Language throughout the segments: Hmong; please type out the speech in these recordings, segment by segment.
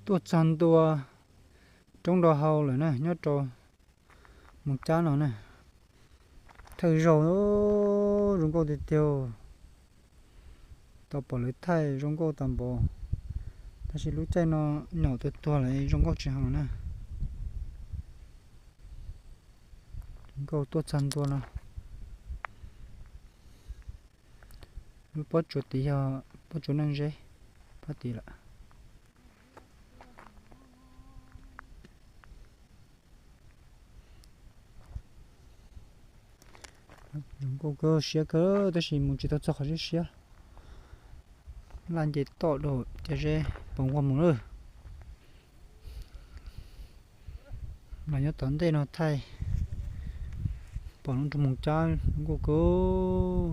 Tuaj txog ntua roob Nrau Hau lawm na, nyob rau Moos Cab no na. Thawj zaug zoo nkauj tiag tiag, tau pom lawv thaij zoo nkauj tag npaum. Tab sis lub caij no nyom tuag tuag lawm zoo nkauj tsis heev na. Nkauj tuaj txog ntua no. Lub pob tsuas tid yog pob tsuas Neej Zeb, pob tid lawm. Zoo nkauj kawg, siab kawg tab sis mus tsis tau txog qhov siab siab. Laj nce toj dua ces zeb poob quaj mus lawm. Los nyob tom ntej no thaij pom lub nroog Moos Cab zoo nkauj kawg.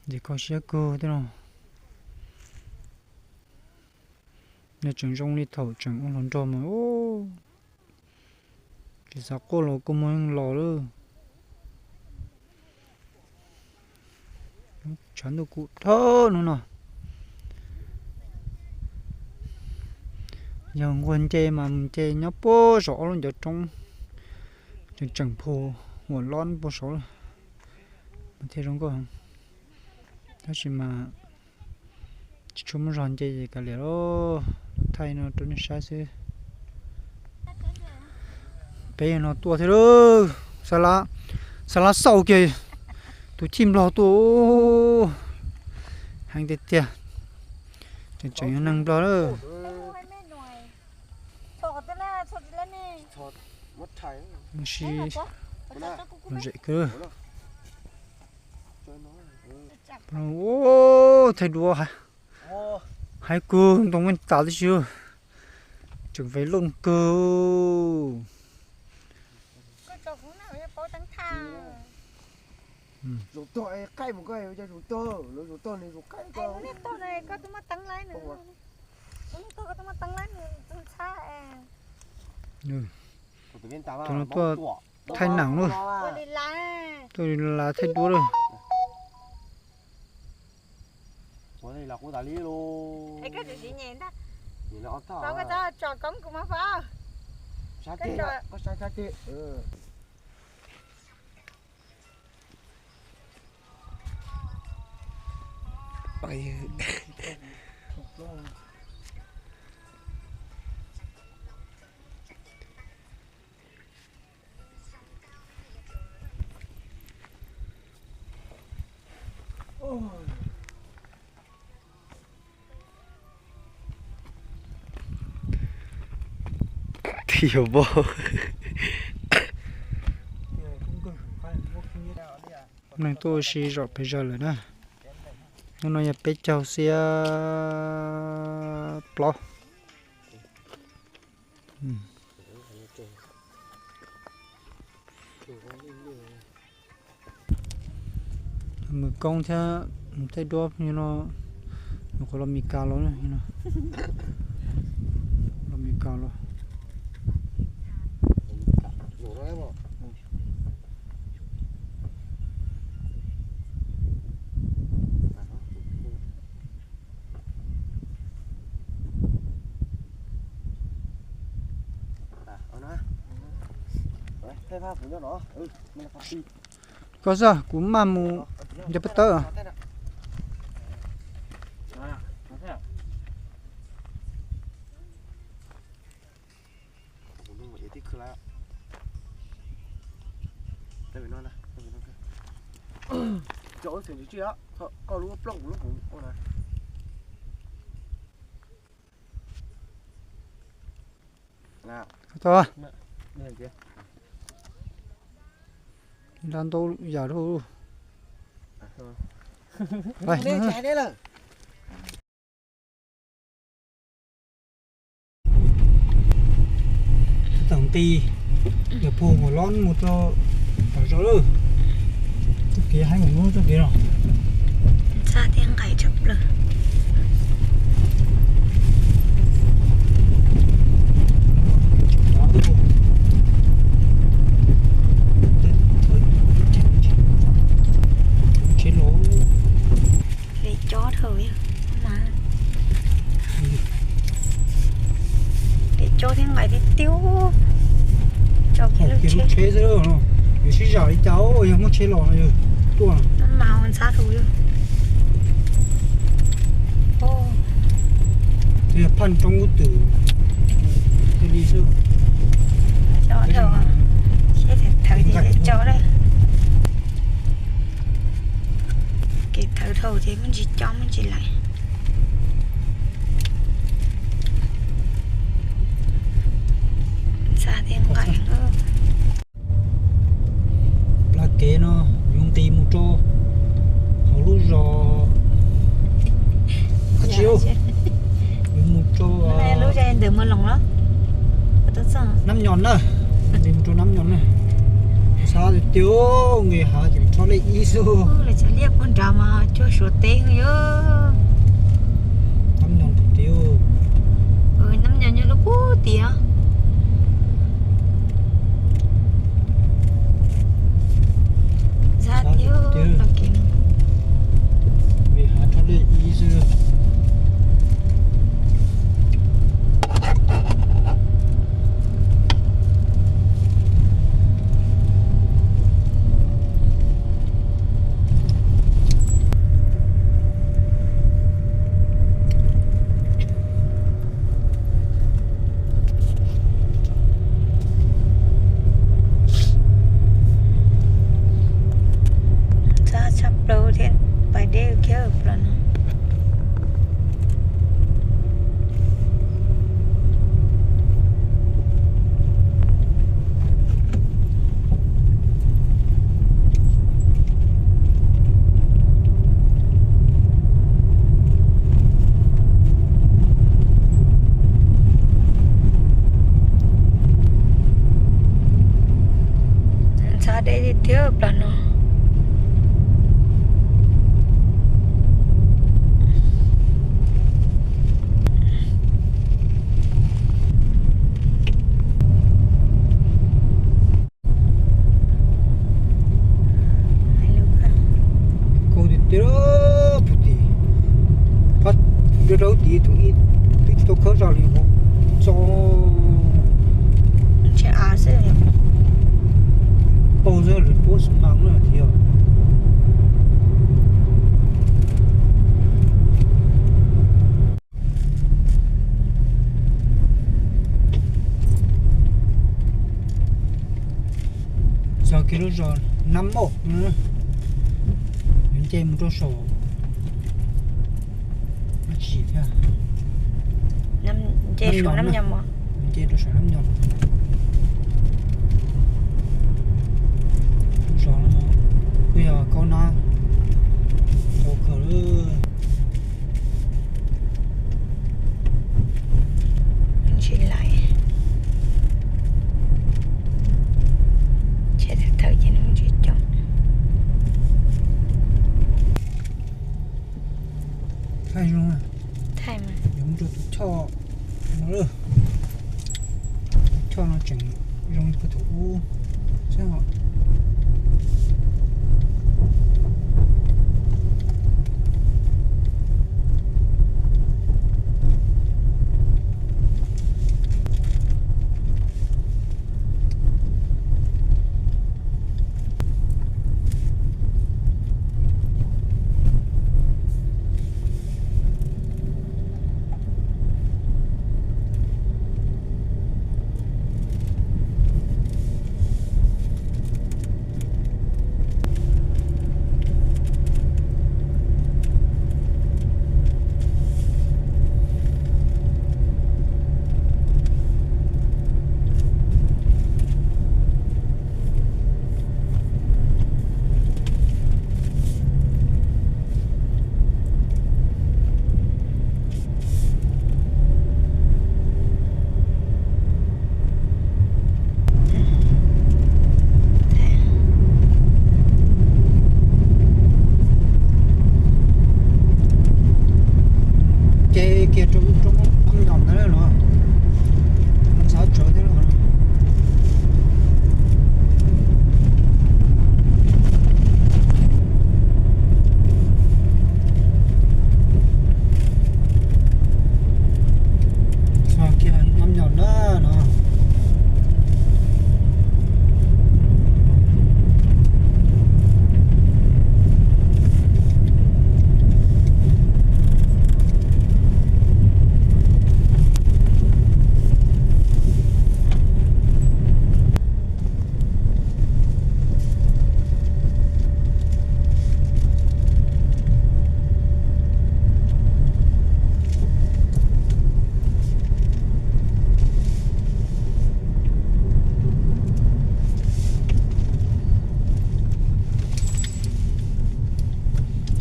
Nce kho siab kawg tej no. Nws tseem zoo li thaum tseem ua hluas nraug mas tsis xav quaj los kua muag yeej los lawm. Tshav ntuj kuj dhau hnub no. Yog nquag nce mas mus nce nyob puag saum ob lub ncov roob, tseem tseem phu huam lob puag saud mas thiaj zoo nkauj. Tab sis mas tsis tshua muaj zog nce ces kav liam lauj, thaij no rau nej saib xwb. Peb yog no tuaj thiab lauj, xa lab xauj kiag tus chij nplog tuaj, heev tiag tiag, tseem tseem yog neeg nplog lawm. Sib los zem kawg. Ua thaij duab, haib kawg, ntoo yeej tas tib si, tseem fais looj kawg. Tus no tuaj thaij nam lawm, tuaj li las thaij duab lawm. Twb yog vauv. Neeg tuaj ua si zom pes zaws lawm na. Hnub no yog peb caug xiab plaub. Mus koob thiab mus thaij duab no, nyuam qhuav los Mes Kas los, los Mes Kas los. Koj xwb, kuv maj mus nce peb tawb. Tau, dab ntau yam lauj. Tau nqi, yog pug mus los mus rau tom zos lawm. Txoj kev haib mus txoj kev no. Ntxhab thiab nqaim tshaj plaws. Tsheb los. Thaum yog mas, kev tso thiab nqaim tiag tiag. Tso kiag lub tsheb xwb, yuav sib zam li cas, yog muaj tsheb los no yog tuaj. Mas ntxhab rau yog, yog phaj roob ub twm li xwb. Thaum seb thawv ces tso lawm. Kev thawv dhau ces muaj ntsis coj muaj ntsis lais. Ntxhab thiab nqaim. Plab kev no yuav nqis mus rau hauv lub zos, yuav mus rau lub zos ntawm Muas Loos los Nab Nyos na, nqis mus rau Nab Nyos na. Ntxhab tiag tiag, nqis hav ces rho lej ib xwb. Lawv cov liaj puag nrad mas cuag Suav teb yog. Nab Nyos tiag tiag. Nab Nyos nyob lub puag tim. Ntxhab tiag tiag. Nqis hav rho lej ib xwb. Ntxhab tshaj plaws thiab, pais deb kiag plaws no. Ntxhab deb tiag tiag plaws no. Kaus tiag tiag puag tim, phab rau rau tim tus ib twb tsis tau khawb zog li hauv txo. Paug xwb lawv puab xwb mas thiab. Txog kiag lub zos Nab Moj, yuav nce mus rau saum dab tsi thiab, nce rau saum Nab Nyos. Lub zos no kuj yog kaub nab tau kawg. Ntsis lais, tsheb thawv ces nws ntsis coob. Thaij zoo, thaij mas yuav mus rau tus choj no lawm. Tus choj no tseem zoo li puag thaum ub xwb os. Ces kiag rau roob Nab Nyos ntawd los, ntxhab tsawv thiab los.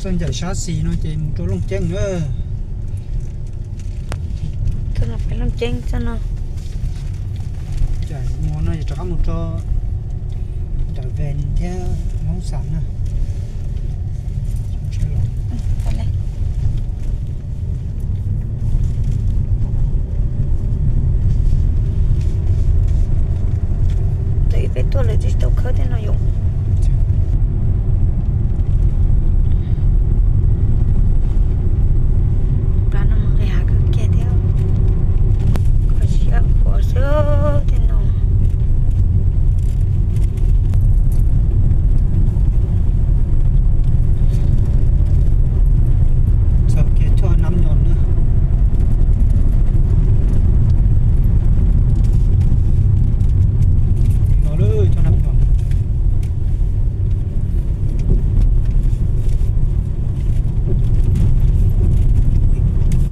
Koj ncaim sab xis no ces mus rau Looj Ceeb na. Koj los pem Looj Ceeb xwb no. Ncaim mus no rov qab mus rau nram Ven thiab Hmoob Xas na. Peb tuaj lawm tsis tau khawb tej no.